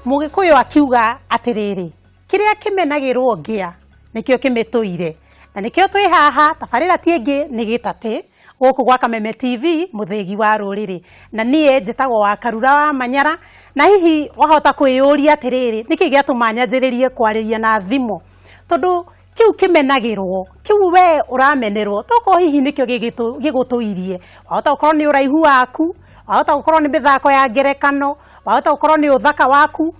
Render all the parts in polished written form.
Mũgĩkũyũ akiuga atĩrĩrĩ, kĩrĩa kĩmenagĩrwo ngĩa nĩkĩo kĩmĩtũire, na nĩkĩo twĩ haha. Tabarĩra ti ĩngĩ nĩ gĩtatĩ gũkũ gwa Kameme TV, mũthĩgi wa rũrĩrĩ, na niĩ njĩtagwo wa Karura wa Manyara. Na hihi wahota kwĩyũria atĩrĩrĩ, nĩkĩ gĩatũma nyanjĩrĩrie kwarĩria na thimũ? Tondũ kĩu kĩmenagĩrwo, kĩu we ũramenerwo, tokorwo hihi nĩkĩo gĩgũtũirie. Wahota gũkorwo nĩ ũraihu waku, wahota gũkorwo nĩ mĩthako ya ngerekano, wahota gũkorwo nĩ ũthaka waku.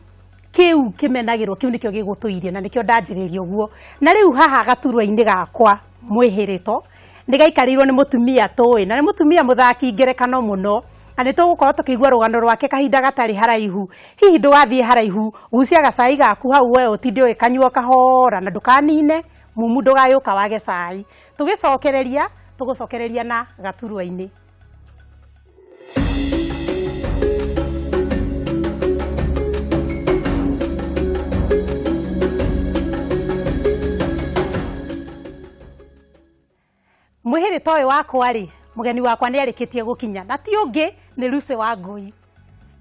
Kĩu kĩmenagĩrwo, kĩu nĩkĩo gĩgũtũirie, na nĩkĩo ndanjĩrĩria ũguo. Na rĩu haha gaturwa-inĩ gakwa mwĩhĩrĩto nĩ gaikarĩirwo nĩ mũtumia tũĩ, na nĩ mũtumia mũthaki ngerekano mũno, na nĩ tũgũkorwo tũkĩigua rũgano rwake kahinda gatarĩ haraihu. Hihi ndũgathiĩ haraihu, gucia gacai gaku hau we ũtinde ũgĩkanyua kahora, na ndũkanine mumu, ndũgagĩũka wage cai. Tũgĩcokereria, tũgũcokereria na gaturwa-inĩ. Mwĩhĩrĩto ũyũ wakwa rĩ, mũgeni wakwa nĩ arĩkĩtie gũkinya, na ti ũngĩ nĩ Lucy Wangũi.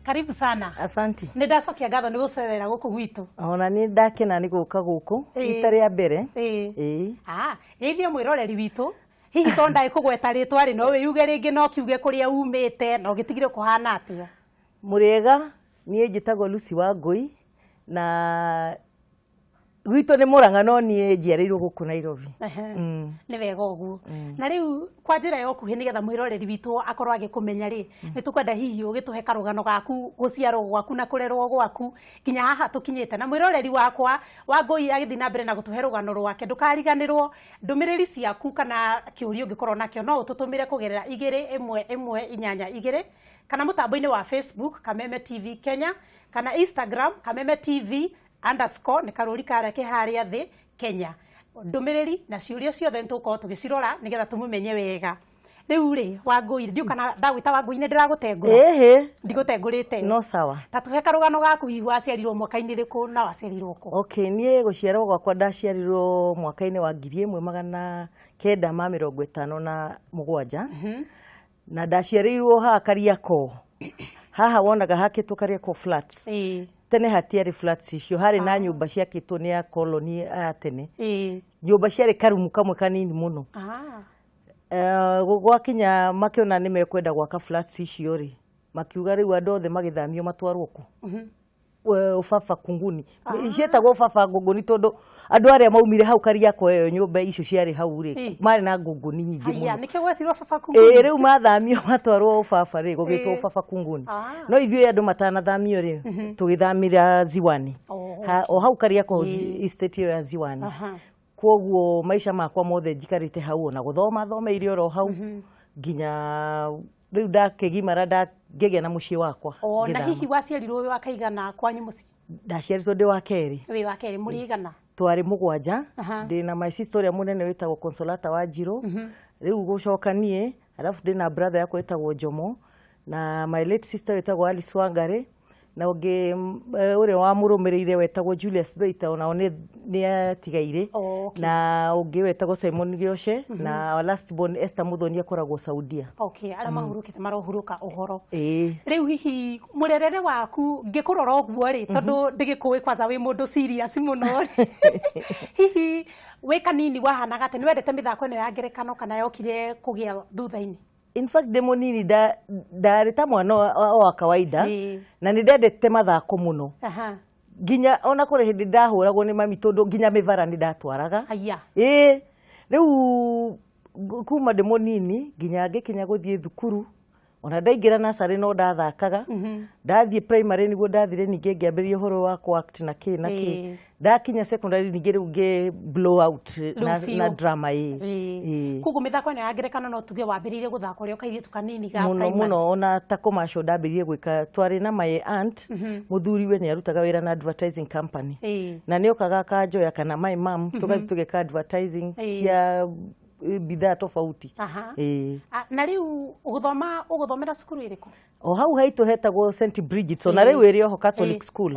Karibu sana. Asanti. Nĩ ndacokia ngatho nĩ gũcerera gũkũ gwitũ. Ona nĩ ndakena nĩ gũka gũkũ rita rĩa mbere. Ĩĩ. Ah, geithia mwĩroreri witũ. Hihi to ndaĩ kũgweta rĩtwa rĩ, no wĩuge rĩngĩ, no kiuge kũrĩa umĩte na ũgĩtigire kũhana atĩa? Mũrĩega, niĩ njĩtagwo Lucy Wangũi na gwitũ nĩ Mũrang'a, no niĩ njiarĩirwo gũkũ Nairobi. Nĩ wega ũguo. Na rĩu kwa njĩra ya ũkuhĩ, nĩgetha mwĩroreri witũ akorwo agĩkũmenya rĩ, nĩ tũkwenda hihi ũgĩtũhe karũgano gaku, gũciarwo gwaku na kũrerwo gwaku nginya haha tũkinyĩte. Na mwĩroreri wakwa Wangũi agĩthiĩ na mbere na gũtũhe rũgano rwake, ndũkariganĩrwo ndũmĩrĩri ciaku kana kĩũria ũngĩkorwo nakĩo no ũtũtũmĩre kũgerera 21182, kana mũtambo-inĩ wa Facebook Kameme TV Kenya, kana Instagram Kameme TV underscore, nĩ karũri karĩa ke harĩa thĩ, Kenya. Ndũmĩrĩri na ciũria ciothe nĩ tũgũkorwo tũgĩcirora nĩgetha tũmũmenye wega. Rĩu rĩ, Wangũi, ndiũ kana ndagwĩta Wangũi nĩ ndĩragũtengũra? Ĩhĩ. Ndigũtengũrĩte. No sawa. Ta tũhe karũgano gaku, hihi waciarirwo mwaka-inĩ rĩkũ na waciarirwo kũ? Okay, niĩ gũciarwo gwakwa ndaciarirwo mwaka-inĩ wa 1957, na ndaciarĩirwo haha Kariakoo. Haha wonaga hakĩtwo Kariakoo Flats. Tene hatiarĩ flats icio, harĩ na nyũmba ciakĩtwo nĩ akoloni a tene. Nyũmba ciarĩ karumu kamwe kanini mũno. Gwakinya makĩona nĩ mekwenda gwaka flats icio rĩ, makiuga rĩu andũ othe magĩthamio matwarwo kũ? Ũbaba Kunguni. Ciĩtagwo Ũbaba Ngũngũni tondũ andũ arĩa maumire hau Kariakoo ĩyo, nyũmba icio ciarĩ hau rĩ, marĩ na ngũngũni nyingĩ Haya, mũno. Nĩkĩo gwetirwo Baba Kunguni. Ĩĩ, rĩu mathamio matwarwo Ũbaba rĩ, gũgĩtwo Ũbaba Kunguni. No ithuĩ andũ matanathamio rĩ, tũgĩthamĩra Ziwani. O hau Kariakoo, estate ĩyo ya Ziwani. Kwoguo maica makwa mothe njikarĩte hau, ona gũthoma thomeire oro hau nginya rĩu ndakĩgimara, ngĩgĩa na mũciĩ wakwa. O na ngĩthama. Hihi waciarirwo wĩ wa kaigana kwanyu mũciĩ? Ndaciarirwo ndĩ wa kerĩ. Wĩ wa kerĩ, mũrĩ igana? Twarĩ mũgwanja. Ndĩ na my sister ũrĩa mũnene wĩtagwo Consolata Wanjirũ, rĩu gũcoka niĩ, alafu ndĩ na brother yakwa ĩtagwo Njomo, na my late sister wĩtagwo Alice Wangari, na ũngĩ ũrĩa wamũrũmĩrĩire wetagwo Julius Thuita, onao nĩ atigaire. Na ũngĩ wetagwo Simon Gĩoce, na our last born Esther Muthoni akoragwo Saudia. Okay, arĩa mahurũkĩte marohurũka ũhoro. Ĩĩ. Rĩu hihi mũrerere waku, ngĩkũrora ũguo rĩ, tondũ ndĩgĩkũĩ kwanza wĩ mũndũ serious mũno rĩ, hihi wĩ kanini wahanaga atĩ nĩ wendete mĩthako ĩno ya ngerekano kana yokire kũgĩa thutha-inĩ? In fact ndĩ mũnini ndarĩ ta mwana wa kawaida, na nĩ ndendete mathako mũno, nginya ona kũrĩ hĩndĩ ndahũragwo nĩ mami tondũ nginya mĩbara nĩ ndatwaraga. Aya. Ĩĩ, rĩu kuma ndĩ mũnini nginya ngĩkinya gũthiĩ thukuru, ona ndaingĩra nursery no ndathakaga. Ndathiĩ primary nĩguo ndathire ningĩ ngĩambĩrĩria ũhoro wa kũ act na kĩ na kĩ. Ndakinya secondary ningĩ rĩu ngĩ blow out Rĩu biũ. na drama, ĩĩ. Ĩĩ. Koguo mĩthako ĩno ya ngerekano no tuge wambĩrĩirie gũthaka ũrĩ o kairĩtu kanini ga Mũno. primary. Mũno, ona ta commercial ndambĩrĩirie gwĩka, twarĩ na my aunt, mũthuriwe nĩ arutaga wĩra na advertising company, na nĩ okaga akanjoya kana my mom, tũgathiĩ tũgeka advertising cia bidhaa tofauti. Ĩĩ. Ah, na rĩu ũgũthoma, ũgũthomera cukuru ĩrĩkũ? O hau haitũ hetagwo St Bridget's, ona rĩu ĩrĩ oho, Catholic school.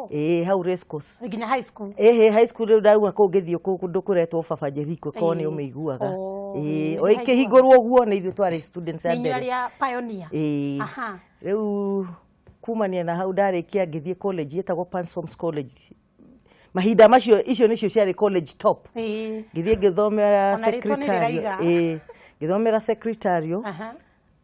Ĩĩ, hau race course. Nginya high school? Ĩhĩ, high school rĩu ndauma kũu ngĩthiĩ kũndũ kũretwo Baba Jericho, korwo nĩ ũmĩiguaga. Ĩĩ, Ĩĩ, o nĩ ĩkĩhingũrwo ũguo nĩ ithuĩ twarĩ students a Nĩ inyuĩ mbere. arĩa pioneer? Ĩĩ. Rĩu Kumania na hau ndarĩkia ngĩthiĩ college ĩtagwo Pansoms College. Mahinda macio icio nĩcio ciarĩ college top. Ngĩthiĩ ngĩthomera Ona rĩtwa nĩ secretarial. rĩraiga. Ĩĩ, ngĩthomera secretarial.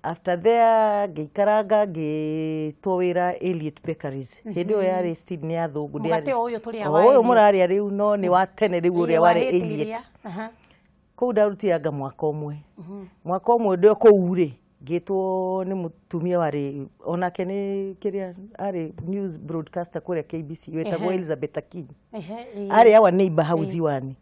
After there ngĩikaranga, ngĩtwo wĩra Elliot Bakeries. Hĩndĩ ĩyo yarĩ still nĩ athũngũ. Mũgate o ũyũ tũrĩa O wa ũyũ Elliot. mũrarĩa rĩu, no nĩ wa tene rĩu, ũrĩa Ĩĩ, wa warĩ hĩndĩ Elliot. ĩrĩa. Kũu ndarutire mwaka ũmwe. Mwaka ũmwe ndĩ kũu rĩ, ngĩtwo nĩ mũtumia warĩ onake nĩ kĩrĩa arĩ news broadcaster kũrĩa KBC wetagwo Elizabeth Akinyi. Ehe, ĩĩ. Arĩ our neighbor hau Ziwani.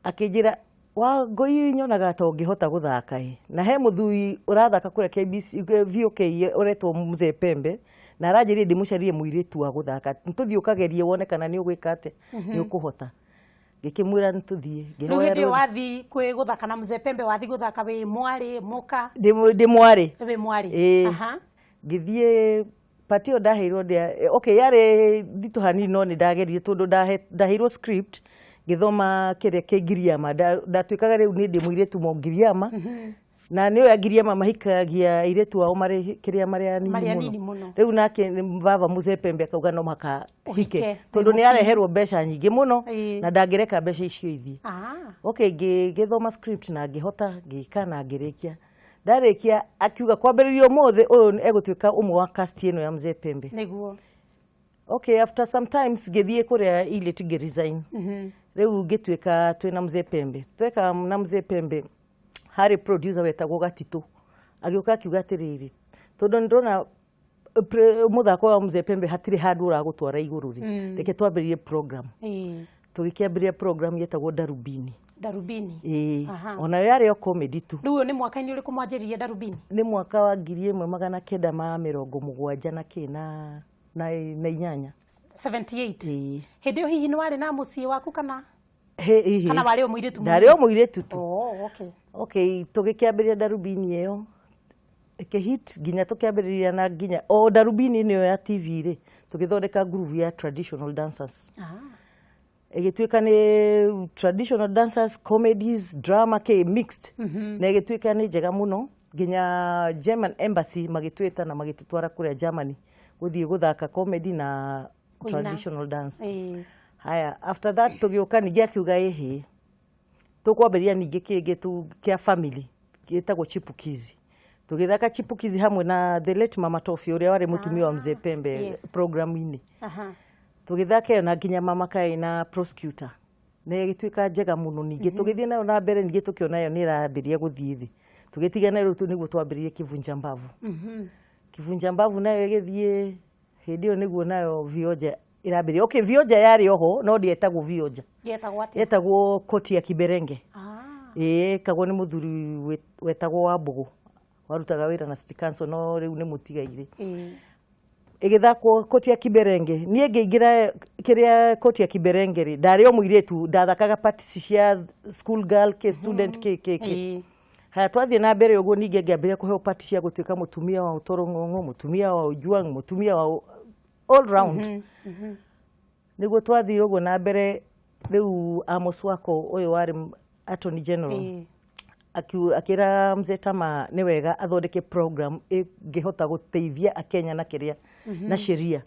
Akĩnjĩra, "Wangũi, nyonaga ta ũngĩhota gũthaka ĩ, na he mũthuri ũrathaka kũrĩa KBC, VOK, ũretwo Mzee Pembe, na aranjĩrire ndĩmũcarie mũirĩtu wa gũthaka. Tũthiĩ ũkagerie wone kana nĩ ũgwĩka atĩa, nĩ ũkũhota." Ngĩkĩmwĩra nĩ tũthiĩ. Rĩu Ngĩhoya hĩndĩ ĩyo rũtha. wathi kwĩ gũthaka na Mzee Pembe, wathi gũthaka wĩ mwarĩ, mũka? Ndĩ mwarĩ. Wĩ mwarĩ. Ĩĩ. Ngĩthiĩ part ĩyo ndaheirwo ndĩa, okay, yarĩ nditũ hanini, no nĩ ndageririe tondũ ndaheirwo script, ngĩthoma kĩrĩa kĩngiriama. Ndatuĩkaga rĩu nĩ ndĩ mũirĩtu mũngiriama, na nĩ oya ngiriama mahikagia airĩtu ao marĩ kĩrĩa marĩ anini. Marĩ anini mũno. Rĩu nake baba Mzee Pembe akauga no maka Ũhike. hike tondũ nĩ areherwo mbeca nyingĩ mũno na ndangĩreka mbeca icio ithiĩ. Okay, ngĩthoma script na ngĩhota, ngĩka na ngĩrĩkia. Ndarĩkia akiuga kwambĩrĩria ũmũthĩ ũyũ egũtuĩka ũmwe wa cast ĩno ya Mzee Pembe. Okay, after sometimes ngĩthiĩ kũrĩa Elliot, ngĩresign. Rĩu ngĩtuĩka twĩna Mzee Pembe. Tweka na Mzee Pembe, harĩ producer wetagwo Gatitũ, agĩũka akiuga atĩrĩrĩ, tondũ nĩ ndĩrona mũthako wa Mzee Pembe hatirĩ handũ ũragũtwara igũrũ rĩ, reke twambĩrĩrie program. Tũgĩkĩambĩrĩria program yetagwo Darubini. Darubini. Ĩĩ. Onayo yarĩ o comedy tu. Rĩu ũyũ nĩ mwaka-inĩ ũrĩkũ mwanjĩrĩria Darubini? Nĩ mwaka wa 1978 na kĩ na inyanya. 78? Ĩĩ. Hĩndĩ ĩyo hihi nĩ warĩ na mũciĩ waku kana Ĩhĩ. kana warĩ o mũirĩtu? Ndarĩ o mũirĩtu tu. Oh, okay. Okay, tũgĩkĩambĩrĩria Darubini ĩyo, ĩkĩhit nginya tũkĩambĩrĩria na nginya o Darubini ĩyo ya TV rĩ, tũgĩthondeka group ya traditional dancers. Ĩgĩtuĩka nĩ traditional dancers, comedies, drama, k mixed, na ĩgĩtuĩka nĩ njega mũno nginya German Embassy magĩtwĩta na magĩtũtwara kũrĩa Germany gũthiĩ gũthaka comedy na Kũina. traditional dance. Haya, after that tũgĩũka ningĩ akiuga ĩhĩ, tũkwambĩrĩria ningĩ kĩngĩ tu kĩa family gĩtagwo Chipukizi. Tũgĩthaka Chipukizi hamwe na the late Mama Tofi, ũrĩa warĩ mũtumia wa Mzee Pembe program-inĩ. Tũgĩthaka ĩyo na nginya Mama Kai na prosecutor, na ĩgĩtuĩka njega mũno. Ningĩ tũgĩthiĩ nayo na mbere, ningĩ tũkĩona ĩyo nĩ ĩrambĩrĩria gũthiĩ thĩ, tũgĩtigana. Rĩu nĩguo twambĩrĩrie Kivunja Mbavu. Kivunja Mbavu nayo ĩgĩthiĩ. Hĩndĩ ĩyo nĩguo nayo Vioja ĩrambĩrĩria. Okay, Vioja yarĩ oho, no ndĩetagwo Vioja. Yetagwo atĩa? Yetagwo Koti ya Kiberenge. Ĩĩ, ĩkagwo nĩ mũthuri wetagwo Wambũgũ, warutaga wĩra na City Council, no rĩu nĩ mũtigaire. Ĩgĩthakwo Koti ya Kiberenge. Niĩ ngĩingĩra kĩrĩa Koti ya Kiberenge rĩ, ndarĩ o mũirĩtu, ndathakaga parts cia school girl, k student, k k k. Haya, twathiĩ na mbere ũguo, ningĩ ngĩambĩrĩria kũheo part cia gũtuĩka mũtumia wa Ũtoro Ng'ong'o, mũtumia wa Ojwang, mũtumia wa all round. Nĩguo twathire ũguo na mbere. Rĩu Amos Wako ũyũ warĩ Attorney General akĩra Mzee Tama nĩ wega athondeke program ĩngĩhota gũteithia Akenya na kĩrĩa na sheria,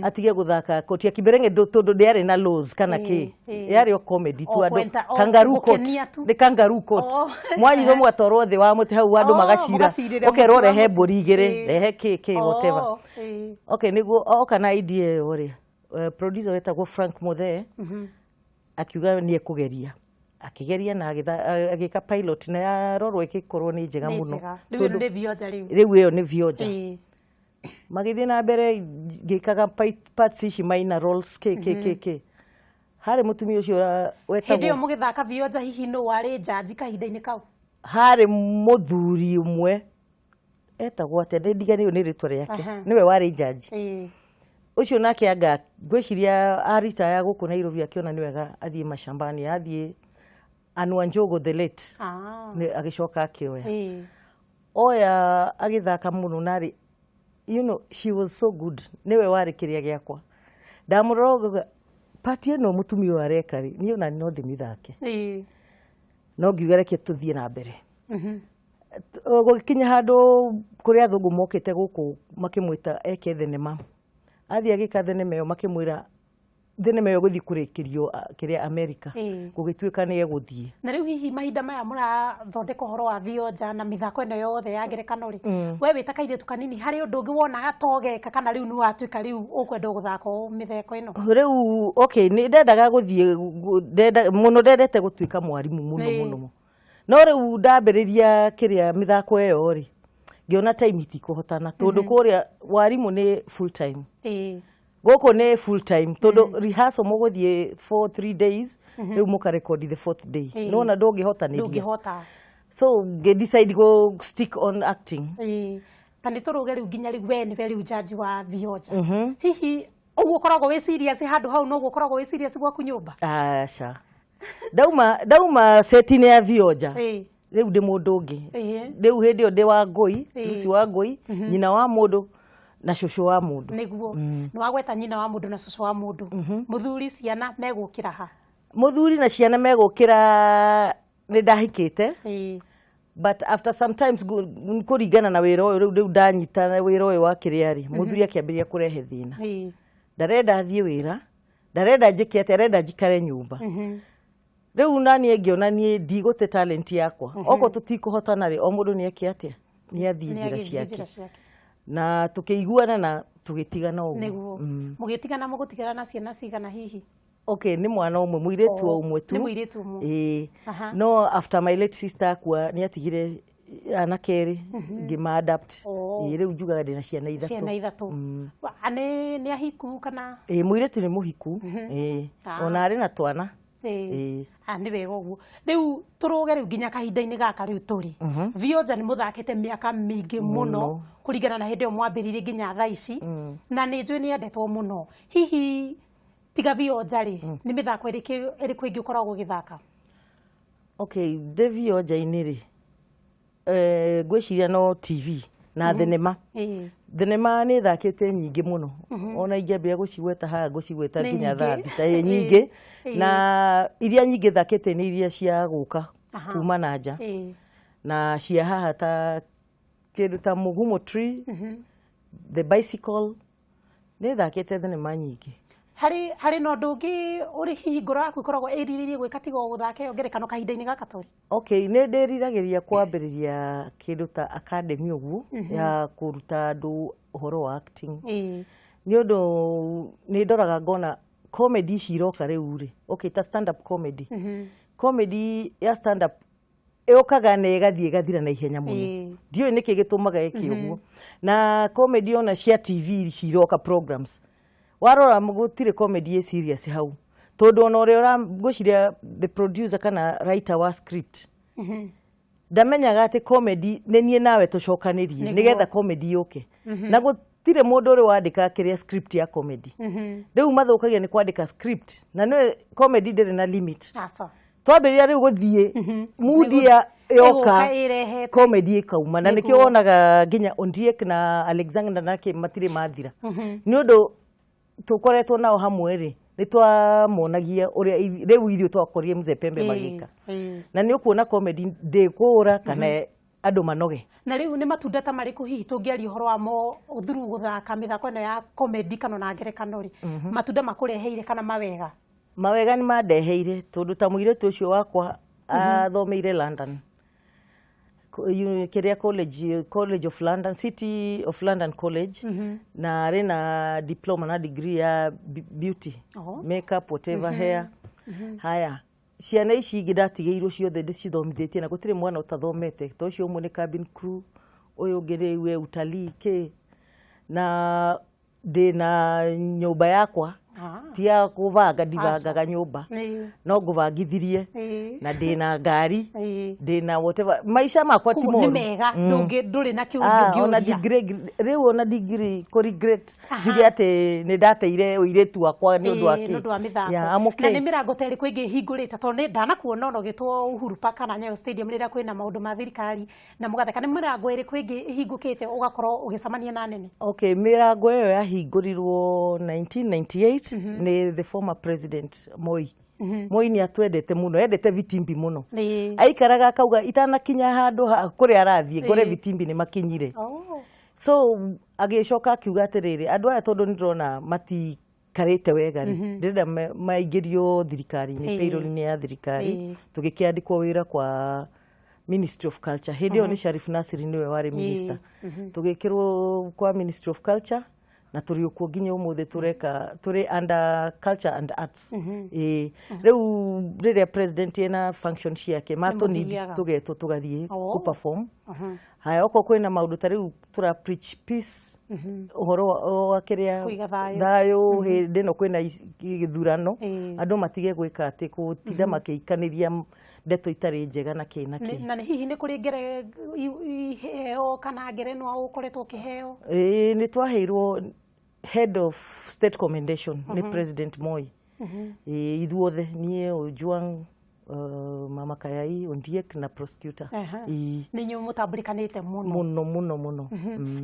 atige gũthaka Koti ya Kiberenge tondũ ndĩarĩ na laws kana kĩ. Yarĩ o comedy tu. O andũ kwenda- o kangaroo court. gũkenia tu. Nĩ kangaroo court. Mwanyitwo mũgatwarwo thĩ wa mũtĩ hau, andũ Oh, magacira. mũgacirĩra Ũkerwo mũtĩ wa rehe mũtĩ. mbũri igĩrĩ, rehe kĩ kĩ, whatever. Okay, nĩguo oka na idea ĩyo rĩ, producer wetagwo Frank Muthee akiuga nĩ ekũgeria. Akĩgeria na agĩka pilot, na yarorwo ĩgĩkorwo nĩ njega Nĩ mũno. njega. Rĩu ĩno nĩ Vioja rĩu. Rĩu ĩyo nĩ Vioja. Magĩthiĩ na mbere, ngĩkaga parts ici, minor roles, k k k k. Harĩ mũtumia ũcio Hĩndĩ ĩyo wetagwo mũgĩthaka Vioja, hihi nũ warĩ njanji kahinda-inĩ kau? Harĩ mũthuri ũmwe etagwo atĩa, nĩ ndiganĩirwo nĩ rĩtwa rĩake. Nĩwe warĩ njanji ũcio. Nake anga ngwĩciria aritaya gũkũ Nairobi, akĩona nĩ wega athiĩ mashambani, athiĩ Anua Njogo the late. Nĩ agĩcoka akĩoya oya agĩthaka mũno narĩ, she was so good. Nĩwe warĩ kĩrĩa gĩakwa. Ndamũrora ũguo, part ĩno mũtumia ũyũ areka rĩ, niĩ ona no ndĩmĩthake. No ngiuga reke tũthiĩ na mbere. Gũgĩkinya handũ kũrĩa athũngũ mokĩte gũkũ makĩmwĩta eke thenema. Athiĩ agĩka thenema ĩyo, makĩmwĩra thenema ĩyo gũthiĩ kũrĩkĩrio kĩrĩa America. Gũgĩtuĩka nĩ egũthiĩ. Na rĩu hihi mahinda maya mũrathondeka ũhoro wa vionja na mĩthako ĩno yothe ya ngerekano rĩ, we wĩ ta kairĩtu kanini, harĩ ũndũ ũngĩ wonaga togeka, kana rĩu nĩ watuĩka rĩu ũkwenda gũthaka o mĩtheko ĩno? Rĩu okay, nĩ ndendaga gũthiĩ mũno, ndendete gũtuĩka mwarimũ mũno mũno, no rĩu ndambĩrĩria kĩrĩa mĩthako ĩyo rĩ, ngĩona time itikũhotana, tondũ kũrĩa warimũ nĩ full time, gũkũ nĩ full time, tondũ rehearsal mũgũthiĩ for 3 days, rĩu mũkarekodi the fourth day. Nona ndũngĩhotanĩria. Ndũngĩhota. So ngĩ decide go stick on acting. Ĩĩ. Ta nĩ tũrũge rĩu nginya rĩu we nĩwe rĩu jaji wa vionja, hihi ũguo ũkoragwo wĩ serious handũ hau noguo ũkoragwo wĩ serious gwaku nyũmba? Aca, ndauma set-inĩ ya vionja, rĩu ndĩ mũndũ ũngĩ. Rĩu hĩndĩ ĩyo ndĩ wa ngũi, Lucy wa ngũi, nyina wa mũndũ na cũcũ wa mũndũ. Nĩguo nĩ wagweta nyina wa mũndũ na cũcũ wa mũndũ, mũthuri, ciana megũkĩra ha? Mũthuri na ciana megũkĩra, nĩ ndahikĩte, but after sometimes kũringana na wĩra ũyũ, rĩu ndanyita wĩra ũyũ wa kĩrĩa rĩ, mũthuri akĩambĩrĩria kũrehe thĩna. Ndarenda thiĩ wĩra, ndarenda njĩke atĩ, arenda njikare nyũmba. Rĩu naniĩ ngĩona niĩ ndigũte talent yakwa, okorwo tũtikũhotana rĩ, o mũndũ nĩ eke atĩa, nĩ athiĩ njĩra Nĩ agĩthiĩ ciake. Njĩra ciake. Na tũkĩiguana na tũgĩtigana ũguo. Nĩguo mũgĩtigana, mũgũtigana na ciana cigana hihi? Okay, nĩ mwana ũmwe, mũirĩtu o ũmwe tu. Nĩ mũirĩtu ũmwe. Ĩĩ. No after my late sister akua, nĩ atigire anake erĩ, ngĩma adapt. Ĩĩ, rĩu njugaga ndĩna ciana ithatũ. Ciana ithatũ. Nĩ ahiku kana? Ĩĩ, mũirĩtu nĩ mũhiku. Ĩĩ, ona arĩ na twana. Ĩĩ. Ah, nĩ wega ũguo. Rĩu tũrũge rĩu nginya kahinda-inĩ gaka rĩu tũrĩ, vionja nĩ mũthakĩte mĩaka mĩingĩ mũno kũringana na hĩndĩ ĩyo mwambĩrĩirie nginya thaa ici, na nĩ njũĩ nĩ yendetwo mũno. Hihi tiga vionja rĩ, nĩ mĩthako ĩrĩkũ ĩrĩkũ ĩngĩ ũkoragwo ũgĩthaka? Okay, ndĩ vionja-inĩ rĩ, ngwĩciria no TV na thenema. Thenema nĩ thakĩte nyingĩ mũno, ona ingĩambia gũcigweta haha ngũcigweta Nĩ nginya nyingĩ. thaa 6. Ĩ, nyingĩ. Na iria nyingĩ thakĩte nĩ iria cia gũka kuma na nja na cia haha, ta kĩndũ ta Mugumo Tree, The Bicycle. Nĩ thakĩte thenema nyingĩ. Harĩ na ũndũ ũngĩ ũrĩ hihi ngoro yaku ĩkoragwo ĩrirĩirie gwĩka tiga o gũthaka ĩyo ngerekano kahinda-inĩ gaka tũrĩ? Okay, nĩ ndĩriragĩria kwambĩrĩria kĩndũ ta academy ũguo ya kũruta andũ ũhoro wa acting, nĩ ũndũ nĩ ndoraga ngona comedy ici iroka rĩu rĩ, okay, ta stand up comedy, comedy ya stand up ĩũkaga na ĩgathiĩ ĩgathira na ihenya mũno. Ndiũĩ nĩkĩ gĩtũmaga ĩke ũguo. Na comedy ona cia TV ici iroka, programs, warora gũtirĩ comedy ĩ serious hau, tondũ ona ũrĩa ngwĩciria the producer kana writer wa script ndamenyaga atĩ comedy nĩ niĩ nawe tũcokanĩrie nĩgetha comedy yũke, na gũtirĩ mũndũ ũrĩ wandĩka kĩrĩa script ya comedy. Rĩu mathũkagia nĩ kwandĩka script, na nĩ comedy ndĩrĩ na limit. Aca. Twambĩrĩria rĩu gũthiĩ mood ya yoka, Ĩgũka ĩrehete. Comedy ĩkauma, na nĩkĩo wonaga nginya Ondiek na Alexander nake matirĩ mathira, nĩ ũndũ tũkoretwo nao hamwe rĩ, nĩ twamonagia ũrĩa rĩu ithuĩ twakorire Mzee Pembe magĩka, na nĩ ũkuona comedy ndĩkũũra kana andũ manoge. Na rĩu nĩ matunda ta marĩkũ hihi tũngĩaria ũhoro wamo through gũthaka mĩthako ĩno ya comedy kana ona ngerekano rĩ, matunda makũreheire kana mawega? Mawega nĩ mandeheire, tondũ ta mũirĩtu ũcio wakwa athomeire London, kĩrĩa college, College of London, City of London College, na arĩ na diploma na degree ya beauty, makeup, whatever, hair. Haya, ciana ici ingĩ ndatigĩirwo ciothe ndĩcithomithĩtie, na gũtirĩ mwana ũtathomete. Ta ũcio ũmwe nĩ cabin crew, ũyũ ũngĩ rĩu e utalii kĩ, na ndĩna nyũmba yakwa. Ti ya kũbanga, ndibangaga nyũmba, no ngũbangithirie, na ndĩna ngari, ndĩna whatever, maica makwa ti Koguo nĩ moru. mega, ndũrĩ na kĩũria Ona ũngĩũria. degree, rĩu ona degree kũ regret njuge atĩ nĩ ndateire ũirĩtu wakwa nĩ ũndũ wa Nĩ ũndũ wa mĩthako. Yeah, I'm okay. Na nĩ mĩrango ta ĩrĩkũ ĩngĩ ĩhingũrĩte, tondũ nĩ ndanakuona ona ũgĩtwo Uhuru Park kana Nyayo Stadium rĩrĩa kwĩna maũndũ ma thirikari na mũgatheka, nĩ mĩrango ĩrĩkũ ĩngĩ ĩhingũkĩte ũgakorwo ũgĩcemania na nene? Okay, mĩrango ĩyo yahingũrirwo 1998. encouraged nĩ the former president Moi. Moi nĩ atwendete mũno, endete vitimbi mũno. Aikaraga akauga itanakinya handũ kũrĩa arathiĩ ngore vitimbi nĩ makinyire. So agĩcoka akiuga atĩrĩrĩ, andũ aya tondũ nĩ ndĩrona matikarĩte wega rĩ, ndĩrenda maingĩrio thirikari-inĩ, payroll-inĩ ya thirikari. Tũgĩkĩandĩkwo wĩra kwa Ministry of Culture. Hĩndĩ ĩyo nĩ Sharif Nasiri nĩwe warĩ minister. Tũgĩkĩrwo kwa Ministry of Culture na tũrĩ okuo nginya ũmũthĩ, tũreka tũrĩ under culture and arts. Ĩĩ, rĩu rĩrĩa president ena function ciake matũnid, Nĩmũthiaga? tũgetwo tũgathiĩ kũ perform. Haya, okorwo kwĩna maũndũ ta rĩu tũra preach peace, ũhoro wa kĩrĩa Kũiga thayũ. Thayũ hĩndĩ ĩno kwĩna gĩthurano, andũ matige gwĩka atĩ gũtinda makĩikanĩria ndeto itarĩ njega na kĩ na kĩ. Na nĩ hihi nĩ kũrĩ ngere iheo kana ngerenwa ũkoretwo ũkĩheo? Ĩĩ, nĩ twaheirwo head of state commendation nĩ President Moi. Ĩĩ, ithuothe, niĩ, Ojwang, Mama Kayai, Ondiek na prosecutor. Ĩĩ. Nĩ inyuĩ mũtambũrĩkanĩte mũno. Mũno mũno mũno.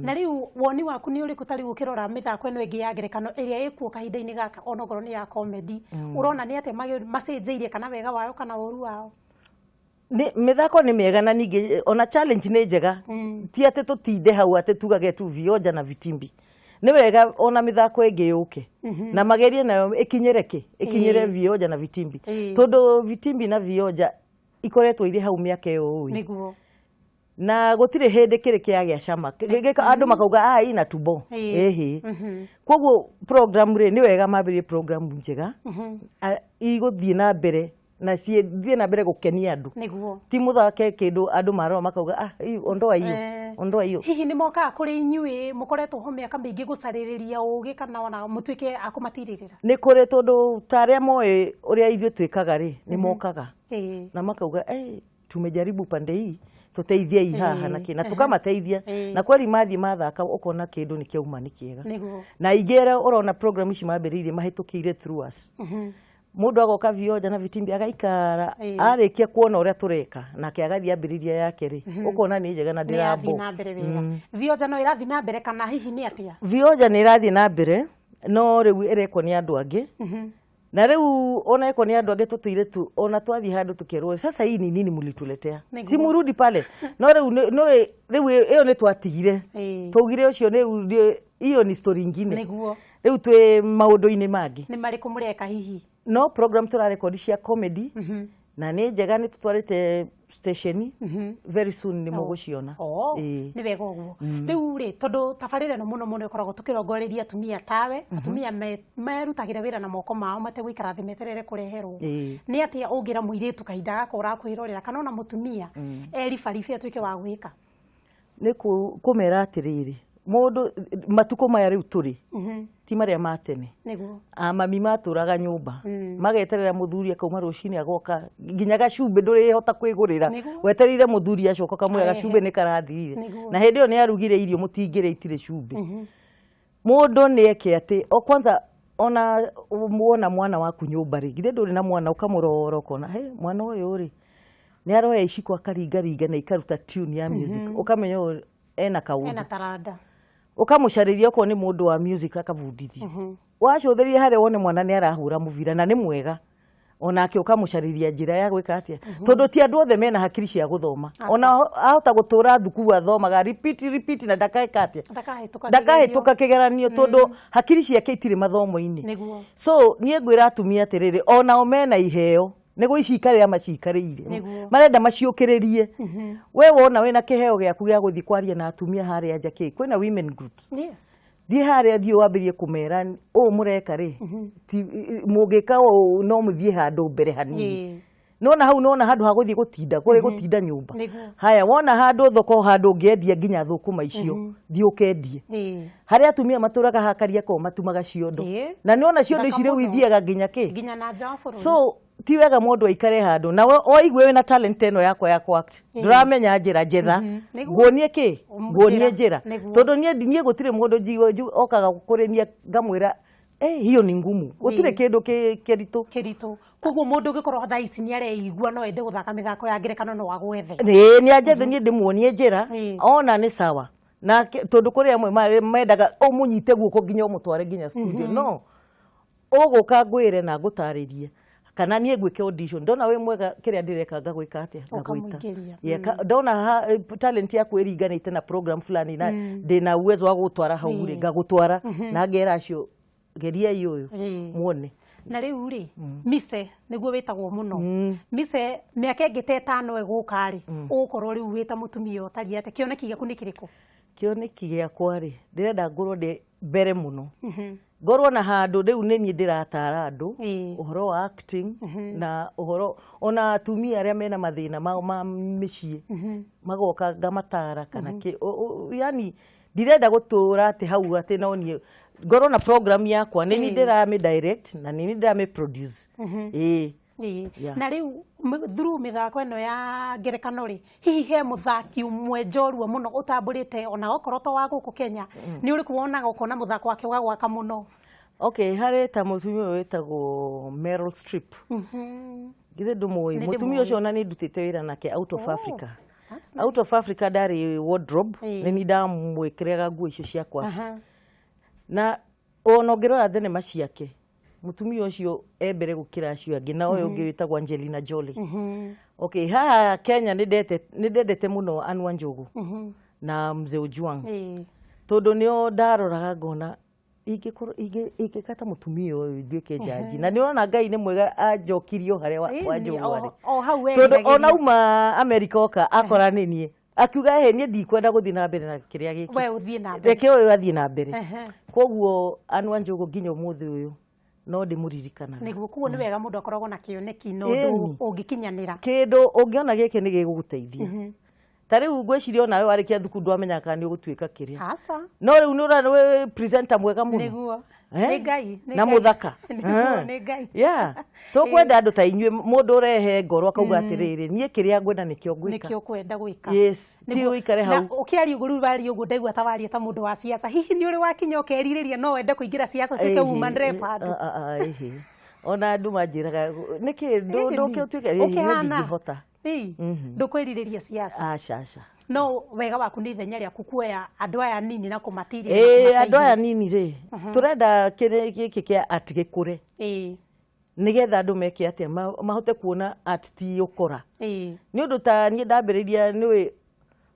Na rĩu woni waku nĩ ũrĩkũ ta rĩu ũkĩrora mĩthako ĩno ĩngĩ ya ngerekano ĩrĩa ĩkuo kahinda-inĩ gaka, onokorwo nĩ ya comedy, ũrona nĩ atĩa macenjeirie, kana wega wayo kana ũru wao? Nĩ mĩthako nĩ mĩega, na ningĩ ona challenge nĩ njega. Ti atĩ tũtinde hau atĩ tugage tu vioja na vitimbi. Nĩ wega ona mĩthako ĩngĩ yũke na magerie nayo ĩkinyĩre kĩ ĩkinyĩre vioja na vitimbi, tondũ vitimbi na vioja ikoretwo irĩ hau mĩaka ĩyo ũĩ, na gũtirĩ hĩndĩ kĩrĩ kĩagĩa cama. Andũ makauga ah, ina tubo. Ĩhĩ, koguo program rĩ, nĩ wega mambĩrĩrie program njega igũthiĩ na mbere na cithiĩ na mbere gũkenia andũ. Ti mũthake kĩndũ andũ marora makauga ah, hii, ondoa hiyo. Ondoa hiyo. Hihi nĩ mokaga kũrĩ inyuĩ mũkoretwo ho mĩaka mĩingĩ gũcarĩrĩria ũgĩ, kana ona mũtuĩke a kũmatirĩrĩra? Nĩ kũrĩ, tondũ ta arĩa moĩ ũrĩa ithuĩ twĩkaga rĩ, nĩ mokaga na makauga, hey, tumejaribu pande hii, tuteithiei haha na kĩ, na tukamateithia. Na kweri mathiĩ mathaka ũkona kĩndũ nĩ kĩauma nĩ kĩega. Na ingĩ arĩa ũrona program ici mambĩrĩirie mahĩtũkĩire through us. Mũndũ agoka vioja na vitimbi agaikara, arĩkia kuona ũrĩa tũreka nake agathiĩ ambĩrĩria yake rĩ, ũkona nĩ njega na Nĩ yathiĩ ndĩrambo na mbere wega. Vioja no ĩrathiĩ na mbere kana hihi nĩ atĩa? Vioja nĩ ĩrathiĩ na mbere, no rĩu ĩrekwo nĩ andũ angĩ, na rĩu ona ĩkwo nĩ andũ angĩ tũtũire tu, ona twathiĩ handũ tũkerwo, sasa hii ni nini mlituletea? Si murudi pale. No rĩu no rĩu ĩyo nĩ twatigire. Twaugire ũcio rĩu hiyo ni story ingine. Rĩu twĩ maũndũ-inĩ mangĩ. Nĩ marĩkũ mũreka hihi? No program tũrarekodi cia comedy na nĩ njega, nĩ tũtwarĩte station, very soon nĩ mũgũciona. Nĩ wega ũguo. Rĩu rĩ, tondũ tabarĩra ĩno mũno mũno ĩkoragwo tũkĩrongoreria atumia tawe, atumia merutagĩra wĩra na moko mao mategũikara thĩ meterere kũreherwo, nĩ atĩa ũngĩra mũirĩtu kahinda gaka ũrakwĩrorera, kana ona mũtumia eribaribe atuĩke wa gwĩka? Nĩ kũmera atĩrĩrĩ, mũndũ matukũ maya rĩu tũrĩ ti marĩa ma tene. Amami matũraga nyũmba mageterera mũthuri akauma rũcinĩ agoka, nginya gacumbĩ ndũrĩhota kwĩgũrĩra. Wetereire mũthuri acoka ũkamwĩra Arehe. Gacumbĩ nĩ karathirire. Na hĩndĩ ĩyo nĩ arugire irio mũtingĩrĩa itirĩ cumbĩ. Mũndũ nĩ eke atĩ o kwanza ona wona mwana waku nyũmba rĩ, githĩ ndũrĩ na mwana ũkamũrora ũkona he mwana ũyũ rĩ, nĩ aroya iciko akaringaringa na ikaruta tune ya music, ũkamenya ũyũ ena kaũndũ. Ena taranda. Ũkamũcarĩria okorwo nĩ mũndũ wa music akabundithio. Wacũthĩrĩria harĩa wone mwana nĩ arahũra mũbira na nĩ mwega onake, ũkamũcarĩria njĩra ya gwĩka atĩa, tondũ ti andũ othe mena hakiri cia gũthoma. Ona ahota gũtũra thukuru athomaga repeat repeat na ndakaĩka atĩa? Ndakahĩtũka. Ndakahĩtũka kĩgeranio tondũ hakiri ciake itirĩ mathomo-inĩ. So niĩ ngwĩra atumia atĩrĩrĩ, onao mena iheo, nĩ gwĩcikarĩra macikarĩire. Marenda maciũkĩrĩrie. We wona wĩna kĩheo gĩaku gĩa gũthiĩ kwaria na atumia harĩa nja kĩ kwĩna women groups, thiĩ harĩa, thiĩ wambĩrie kũmera ũũ mũreka rĩ, mũngĩka ũũ no mũthiĩ handũ mbere hanini. Nona hau nona handũ ha gũthiĩ gũtinda kũrĩ gũtinda nyũmba. Haya, wona handũ thoko, handũ ũngĩendia nginya thũkũma icio, thiĩ ũkendie. Harĩa atumia matũraga hakaria ko matumaga ciondo. Na nĩwona ciondo ici Thaka rĩu mũno. ithiaga nginya kĩ? Nginya na nja wa bũrũri. So ti wega mũndũ aikare handũ na waigua wĩna talent ĩno yakwa ya kũ-act, ndũramenya njĩra njetha. Nguonie kĩ? Nguonie Njĩra. njĩra. Tondũ niĩ gũtirĩ mũndũ njigua okaga kũrĩ niĩ ngamwĩra eh, hiyo ni ngumu. Gũtirĩ kĩndũ kĩritũ. Kĩritũ. Koguo mũndũ ũngĩkorwo thaa ici nĩ areigua no ende gũthaka mĩthako ya ngerekano, no agwethe? Nĩ anjethe, niĩ ndĩmuonie njĩra. Ona nĩ sawa na tondũ kũrĩ amwe mendaga ũmũnyite guoko nginya ũmũtware nginya studio, no Ũgũka ngwĩre na ngũtarĩrie kana niĩ ngwĩke audition, ndona wĩ mwega kĩrĩa ndĩreka ngagwĩka atĩa, ngagwĩta. Ũkamũingĩria. Yeah, ndona talent yaku ĩringanĩte na program fulani na ndĩna uwezo wa gũgũtwara hau rĩ, ngagũtwara na ngera acio geriai ũyũ muone. Na rĩu rĩ, mise nĩguo wĩtagwo mũno mise, mĩaka ĩngĩ ta 5 ĩgũka rĩ, ũgũkorwo rĩu wĩ ta mũtumia ũtariĩ atĩa? Kĩoneki gĩaku nĩ kĩrĩkũ? Kĩoneki gĩakwa rĩ, ndĩrenda ngorwo ndĩ mbere mũno, ngorwo na handũ rĩu nĩ niĩ ndĩratara andũ ũhoro wa acting na ũhoro ona atumia arĩa mena mathĩna ma mĩciĩ magoka ngamatara kana kĩ yani ndirenda gũtũra atĩ hau atĩ no niĩ ngorwo na program yakwa, nĩ niĩ ndĩramĩ direct na nĩ niĩ ndĩramĩ produce, ĩĩ. Yeah. Na rĩu through mĩthako ĩno ya ngerekano rĩ, hihi he mũthaki ũmwe njorua mũno ũtambũrĩte, ona okorwo to wa gũkũ Kenya, nĩ ũrĩkũ wonaga ũkona mũthako wake ũgagwaka mũno? Okay, harĩ ta mũtumia ũyũ wĩtagwo Meryl Streep. Githĩ ndũmũĩ? Nĩ Mũtumia ndĩmũĩ. ũcio ona nĩ ndutĩte wĩra nake out of Oh, Africa. that's nice. Out of Africa ndarĩ wardrobe, nĩ niĩ ndamwĩkĩraga nguo icio cia kwaft. Na ona ũngĩrora thenema ciake, mũtumia ũcio e mbere gũkĩra acio angĩ. Na ũyũ ũngĩ wĩtagwo Angelina Jolie. Okay, haha Kenya nĩ ndendete mũno Anne Njogu na Mzee Ojwang, tondũ nĩo ndaroraga ngona ingĩkorwo ingĩka ta mũtumia ũyũ, nduĩke jaji. Na nĩ ũrona Ngai nĩ mwega, anjokirie o harĩa wa Njogu arĩ. O hau Tondũ weriragĩria. ona auma Amerika oka akora nĩ niĩ, akiuga he niĩ ndikwenda gũthiĩ na mbere na kĩrĩa gĩkĩ, We ũthiĩ na mbere. Reke ũyũ athiĩ na mbere. Koguo Anne Njogu nginya ũmũthĩ ũyũ no ndĩmũririkanaga. Nĩguo, koguo nĩ wega mũndũ akoragwo na kĩoneki na ũndũ ũngĩkinyanĩra. Kĩndũ ũngĩona gĩkĩ nĩ gĩgũgũteithia. Ta rĩu ngwĩciria onawe warĩkia thukuru ndwamenyaga kana nĩ ũgũtuĩka kĩrĩa. Aca. No rĩu nĩ ũrona wĩ presenter mwega mũno. Nĩguo. Eh? Nĩ Ngai, nĩ Na Ngai. mũthaka. Nĩguo, nĩ Ngai. Yeah, tũkwenda andũ ta inyuĩ, mũndũ ũrehe ngoro akauga atĩrĩrĩ, niĩ kĩrĩa ngwenda nĩkĩo ngwĩka. Nĩkĩo kwenda gwĩka. Yes, ti ũikare Na hau. ũkĩaria ũguo rĩu, waria ũguo ndaigua ta waria ta mũndũ wa siasa. Hihi nĩ ũrĩ wakinya ũkerirĩria no wende kũingĩra siasa, ũtuĩke woman rep handũ? Ah, ah, ah, ĩhĩ. Ona andũ manjĩraga nĩkĩ ndũke ũtuĩke ĩhĩ, niĩ Ũkĩhana? ndingĩhota. Ĩĩ, ndũkwĩrirĩria siasa? Aca, aca. No wega waku nĩ ithenya rĩaku kuoya andũ aya nini na kũmatirĩra na Ĩĩ, andũ kũmateithia. aya nini rĩ, tũrenda kĩrĩ gĩkĩ kĩa art gĩkũre, nĩgetha andũ meke atĩa, mahote kuona art ti ũkora. Nĩ ũndũ ta niĩ ndambĩrĩria, nĩũĩ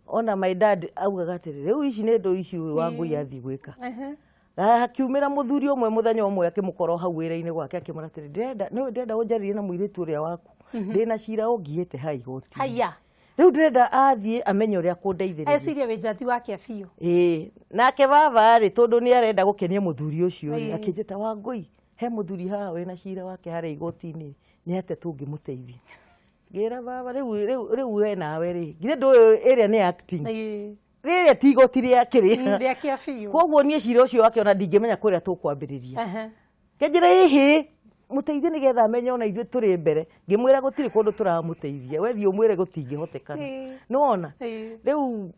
ona my dad augaga atĩrĩ, rĩu ici nĩ ndũ ici ũyũ wa ngũi athiĩ gwĩka. Hakiumĩra mũthuri ũmwe mũthenya ũmwe, akĩmũkora hau wĩra-inĩ gwake, akĩmwĩra atĩrĩ, ndĩrenda nĩũĩ ndĩrenda ũnjarĩrie na mũirĩtu ũrĩa waku, ndĩna cira ũngiĩte haha igoti. Haya. Rĩu ndĩrenda athiĩ amenye ũrĩa kũndeithĩrĩria. Eciria wĩ jaji wake biũ. Ĩĩ, nake baba rĩ, tondũ nĩ arenda gũkenia mũthuri ũcio rĩ, akĩnjĩta, Wangũi, he mũthuri haha wĩna cira wake harĩa igoti-inĩ, nĩ atĩa tũngĩmũteithia? Ngĩra baba, rĩu rĩu rĩu we nawe rĩ, githĩ ndũĩ ĩrĩa nĩ acting, rĩrĩa ti igoti rĩa kĩrĩa Rĩa kĩa biũ. Koguo niĩ cira ũcio wake ona ndingĩmenya kũrĩa tũkwambĩrĩria. Kĩnjĩra, ĩhĩ, mũteithie nĩgetha amenye ona ithuĩ tũrĩ mbere. Ngĩmwĩra gũtirĩ kũndũ tũramũteithia, we thiĩ ũmwĩre gũtingĩhotekana. Nĩwona rĩu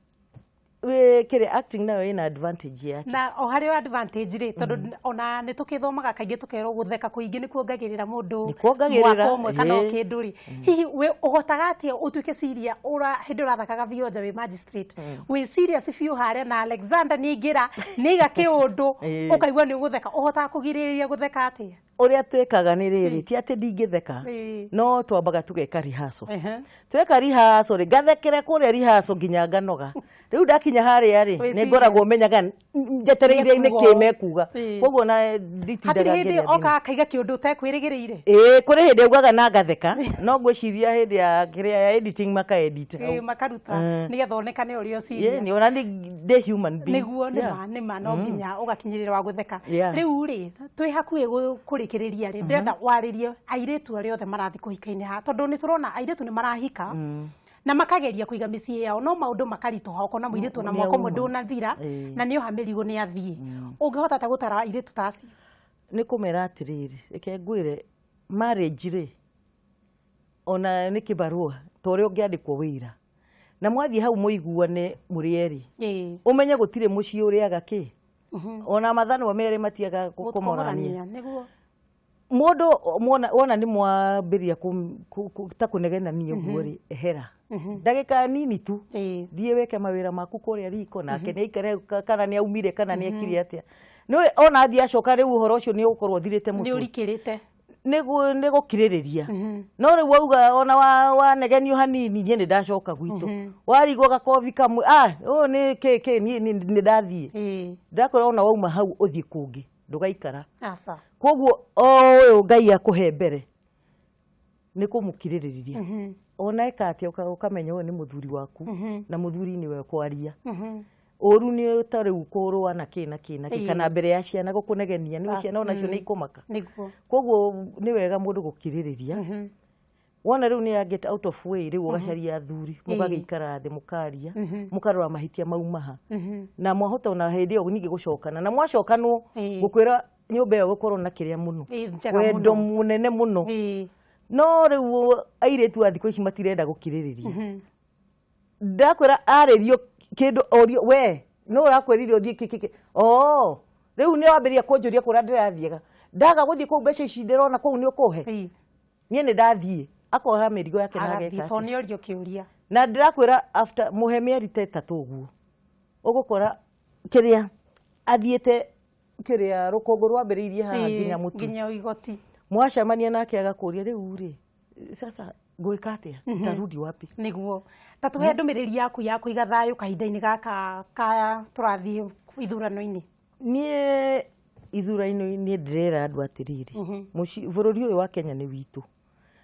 kĩrĩa acting nayo ĩna advantage yake. Na o harĩ o advantage rĩ, tondũ ona nĩ tũkĩthomaga kaingĩ tũkerwo gũtheka kũingĩ nĩ kuongagĩrĩra mũndũ Nĩ kuongagĩrĩra, mwaka ũmwe kana o kĩndũ rĩ, hihi we ũhotaga atĩa ũtuĩke serious ũra hĩndĩ ũrathakaga vionja wĩ magistrate, wĩ serious biũ harĩa na Alexander nĩ aingĩra nĩ aiga kĩũndũ, ũkaigua nĩ ũgũtheka, ũhotaga kũgirĩrĩria gũtheka atĩa? Ũrĩa twĩkaga nĩ rĩrĩ, ti atĩ ndingĩtheka, no twambaga tũgeka rehearsal. Tweka rehearsal rĩ, ngathekera kũrĩa rehearsal nginya nganoga. Rĩu ndakinya harĩa rĩ, Wĩ nĩ ngoragwo menyaga njetereire nĩ Nĩekuga kĩ ũũ. mekuga. Koguo na nditindaga Hatirĩ hĩndĩ ngĩrĩa thĩna. oka akaiga kĩũndũ ũtekwĩrĩgĩrĩire? Ĩĩ, kũrĩ hĩndĩ augaga na ngatheka, no ngwĩciria hĩndĩ ya kĩrĩa ya editing makaedit hau. Ĩĩ, makaruta nĩgetha onekane ũrĩa Ĩĩ, serious. nĩ ona nĩ ndĩ human being. Nĩguo, nĩma nĩma no nginya ũgakinyĩrĩra wa gũtheka. Rĩu rĩ, twĩ hakuhĩ kũrĩkĩrĩria rĩ, ndĩrenda warĩrie airĩtu arĩa othe marathiĩ kũhika-inĩ haha, tondũ nĩ tũrona airĩtu nĩ marahika na makageria kũiga mĩciĩ yao, no maũndũ makaritũha, ũkona mũirĩtu ona Nĩ mwaka ũmwe auma. ndũnathira na nĩ oha mĩrigo nĩ athiĩ. Ũngĩhota ta gũtara airĩtu ta acio? Nĩ kũmera atĩrĩrĩ, reke ngwĩre, marriage rĩ, ona nĩ kĩbarũa ta ũrĩa ũngĩandĩkwo wĩra, na mwathiĩ hau mũiguane mũrĩ erĩ, ũmenye gũtirĩ mũciĩ ũrĩaga kĩ, ona mathanwa merĩ matiaga kũmorania. Kũmorania nĩguo. Mũndũ wona nĩ mwambĩrĩria ta kũnegenania ũguo rĩ, ehera ndagĩka nini tu, thiĩ wĩke mawĩra maku kũrĩa riko, nake nĩ aikare kana nĩ aumire kana nĩ ekire atĩa. Nĩũĩ ona athiĩ acoka rĩu ũhoro ũcio nĩ ũgũkorwo ũthirĩte Nĩ mũtwe. ũrikĩrĩte. Nĩ gũkirĩrĩria. No rĩu wauga ona wanegenio hanini, niĩ nĩ ndacoka gwitũ, warigwo gakobi kamwe, ah, ũyũ nĩ kĩ kĩ, niĩ nĩ ndathiĩ. Ndakwĩra ona wauma hau ũthiĩ kũngĩ, ndũgaikara. Aca. Koguo o ũyũ Ngai akũhe mbere nĩ kũmũkirĩrĩria, ona eka atĩa, ũkamenya ũyũ nĩ mũthuri waku, na mũthuri nĩwe kwaria ũru nĩ ta rĩu kũrũa na kĩ na kĩ na kĩ, kana mbere ya ciana gũkũnegenia, nĩ ciana onacio nĩ ikũmaka. Koguo nĩ wega mũndũ gũkirĩrĩria. Wona rĩu nĩ ya get out of way, rĩu ũgacaria athuri, mũgagĩikara thĩ, mũkaria, mũkarora mahĩtia maumaha, na mwahota ona hĩndĩ ĩyo ningĩ gũcokana, na mwacokanwo, ngũkwĩra nyũmba ĩyo gũkorwo na kĩrĩa mũno, Njega wendo mũno. Mũnene mũno. No rĩu airĩtu a thikũ ici matirenda gũkirĩrĩria. Ndakwĩra arĩrio kĩndũ, orio we no ũrakwĩrire ũthiĩ kĩ kĩ kĩ, oh, rĩu nĩ wambĩrĩria kũnjũria kũrĩa ndĩrathiaga, ndaga gũthiĩ kũu, mbeca ici ndĩrona kũu nĩ ũkũhe. Niĩ nĩ ndathiĩ, akoha mĩrigo yake na agathiĩ ageka tondũ atĩa. nĩ orio kĩũria. Na ndĩrakwĩra after mũhe mĩeri ta 3 ũguo, ũgũkora kĩrĩa athiĩte, kĩrĩa rũkũngũ rwambĩrĩirie haha nginya mũtwe. Nginya igoti. Mwacemania nake agakũria, rĩu rĩ, sasa ngwĩka atĩa, ntarudi wapi? Nĩguo ta tũhe ndũmĩrĩri yaku ya kũiga thayũ kahinda-inĩ gaka ka tũrathiĩ ithurano-inĩ. Niĩ ithurano-inĩ ndĩrera andũ atĩrĩrĩ, bũrũri ũyũ wa Kenya nĩ witũ,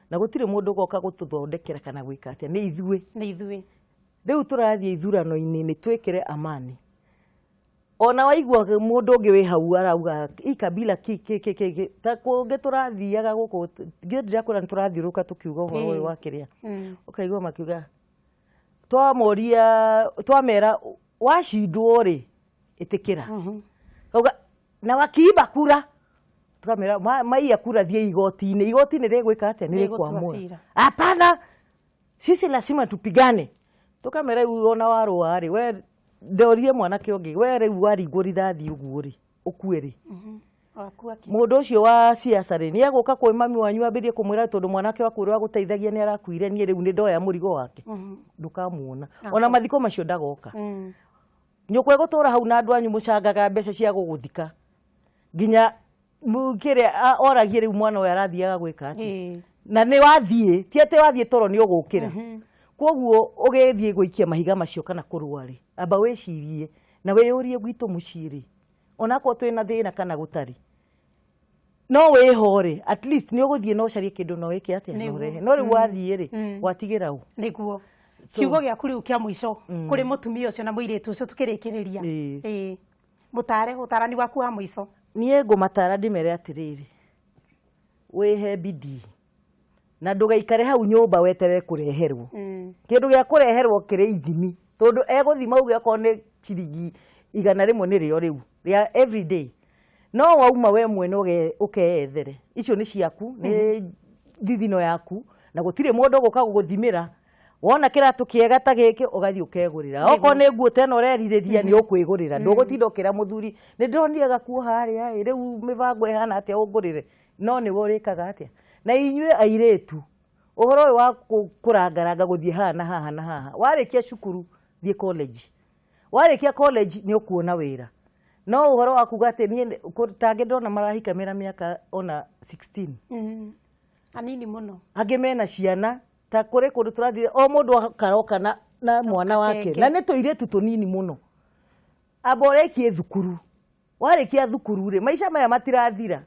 na gũtirĩ mũndũ ũgoka gũtũthondekera kana gwĩka atĩa, nĩ ithuĩ. Nĩ ithuĩ. Rĩu tũrathiĩ ithurano-inĩ, nĩ twĩkĩre amani. Ona waigua mũndũ ũngĩ wĩ hau arauga i kabila ki ki ki ki ki, ta kũngĩ tũrathiaga gũkũ, ngĩ ndĩrakwĩra nĩ tũrathiũrũrũka tũkiuga ũhoro ũyũ wa kĩrĩa, ũkaigua makiuga, twamoria, twamera wacindwo rĩ, ĩtĩkĩra. Kauga na wakiiba kura, tukamera maiya kura, thiĩ igoti-inĩ, igoti nĩ rĩgwĩka atĩa? Nĩ Rĩgũtua rĩkwamũra. Cira. Hapana, sisi lazima tupigane. Tukamera rĩu ona warũa rĩ, we ndorie mwanake ũngĩ, we rĩu waringwo rithathi ũguo rĩ, ũkue rĩ? Wakua kĩ? Mũndũ ũcio wa siasa rĩ, nĩ egũka kwĩ mami wanyu ambĩrie kũmwĩra tondũ mwanake waku ũrĩa wagũteithagia nĩ arakuire, niĩ rĩu nĩ ndoya mũrigo wake? Ndũkamuona ona mathiko macio, ndagoka. Nyũkwa ĩgũtũra hau na andũ anyu mũcangaga mbeca cia gũgũthika nginya kĩrĩa oragie rĩu mwana ũyũ arathiaga gwĩka atĩa? Na nĩ wathiĩ, ti atĩ wathiĩ toro nĩ ũgũkĩra. Koguo ũgĩthiĩ gũikia mahiga macio kana kũrũa rĩ, amba wĩcirie na wĩyũrie, gwitũ mũciĩ rĩ, onakorwo twĩna thĩna kana gũtarĩ, no wĩho rĩ, at least nĩ ũgũthiĩ na ũcarie kĩndũ na wĩke atĩa na ũrehe. No rĩu wathiĩ rĩ, watigĩra ũ? Nĩguo kiugo gĩaku rĩu kĩa mũico kũrĩ mũtumia ũcio na mũirĩtu ũcio tũkĩrĩkĩrĩria. Ĩĩ, mũtare ũtarani waku wa mũico. Niĩ ngũmatara ndĩmere atĩrĩrĩ, wĩhe bidii na ndũgaikare hau nyũmba weterere kũreherwo. Kĩndũ gĩa kũreherwo kĩrĩ ithimi, tondũ egũthima uge okorwo nĩ ciringi 100 nĩrĩo rĩu rĩa everyday, no wauma we mwene ũkeyethere, icio nĩ ciaku, nĩ thithino yaku, na gũtirĩ mũndũ ũgũka gũgũthimĩra. Wona kĩratũ kĩega ta gĩkĩ, ũgathiĩ ũkegũrĩra. Okorwo nĩ nguo ta ĩno ũrerirĩria, nĩ ũkwĩgũrĩra, ndũgũtinda ũkĩra mũthuri, nĩ ndĩronire gakuo harĩa ĩ, rĩu mĩbango ĩhana atĩa ũngũrĩre? No nĩwe ũrĩkaga atĩa. Na inyuĩ airĩtu, ũhoro ũyũ wa kũrangaranga gũthiĩ haha na haha na haha, warĩkia cukuru thiĩ college, warĩkia college nĩ ũkuona wĩra. No ũhoro wa kuga atĩ niĩ tangĩ ndona marahika mena mĩaka ona 16. Anini mũno. Angĩ mena ciana, ta kũrĩ kũndũ tũrathire, o mũndũ akaroka na mwana wake. Gakenge. Na nĩ tũirĩtu tũnini mũno. Amba ũrĩkie thukuru, warĩkia thukuru rĩ, maica maya matirathira.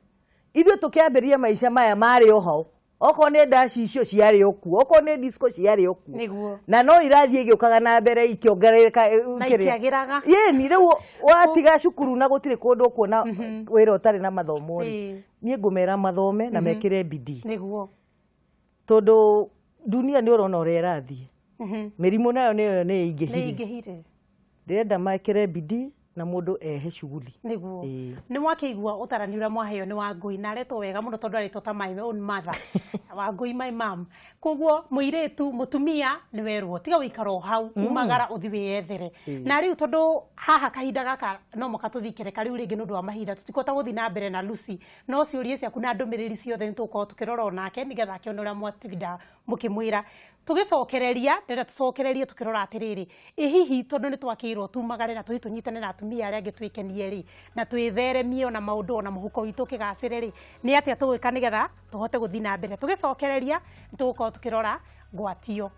Ithuĩ tũkĩambĩrĩria maica maya marĩ oho, okorwo nĩ ndaci icio ciarĩ o kuo, okorwo nĩ disco ciarĩ o kuo. Na no irathiĩ igĩũkaga na mbere ikĩongerereka, Na kĩrĩa. ikĩagĩraga. Yĩni rĩu watiga cukuru na gũtirĩ kũndũ ũkuona wĩra ũtarĩ na mathomo rĩ, niĩ ngũmera mathome na mekĩre bidii. Tondũ dunia nĩ ũrona ũrĩa ĩrathiĩ, mĩrimũ nayo nĩyo nĩ Nĩ ĩingĩhire. Ĩingĩhire. Ndĩrenda mekĩre bidii na mũndũ ehe shughuli. Nĩ mwakĩigua ũtarani ũrĩa mwaheo nĩ Wangũi, na aretwo wega mũno tondũ aretwo ta my own mother, Wangũi my mom. Koguo mũirĩtu, mũtumia, nĩ werwo tiga gũikara o hau, umagara ũthi wĩyethere. Na rĩu tondũ haha kahinda gaka no mũka tũthiĩ kereka rĩu rĩngĩ, nĩ ũndũ wa mahinda tũtikũhota gũthiĩ na mbere na Lucy, no ciũria ciaku na ndũmĩrĩri ciothe nĩ tũgũkorwo tũkĩrora onake nĩgetha akĩone ũrĩa mwatinda mũkĩmwĩra. Tũgĩcokereria, ndĩrenda tũcokererie tũkĩrora atĩrĩrĩ, ĩ hihi tondũ nĩ twakĩirwo tumagare na tũthiĩ tũnyitane na atumia. Atumia arĩa angĩ twĩkenie rĩ, na twĩtheremie ona maũndũ, ona mũhuko witũ ũkĩgacĩre rĩ, nĩ atĩa tũgwĩka nĩgetha tũhote gũthiĩ na mbere? Tũgĩcokereria nĩ tũgũkorwo tũkĩrora ngwatio.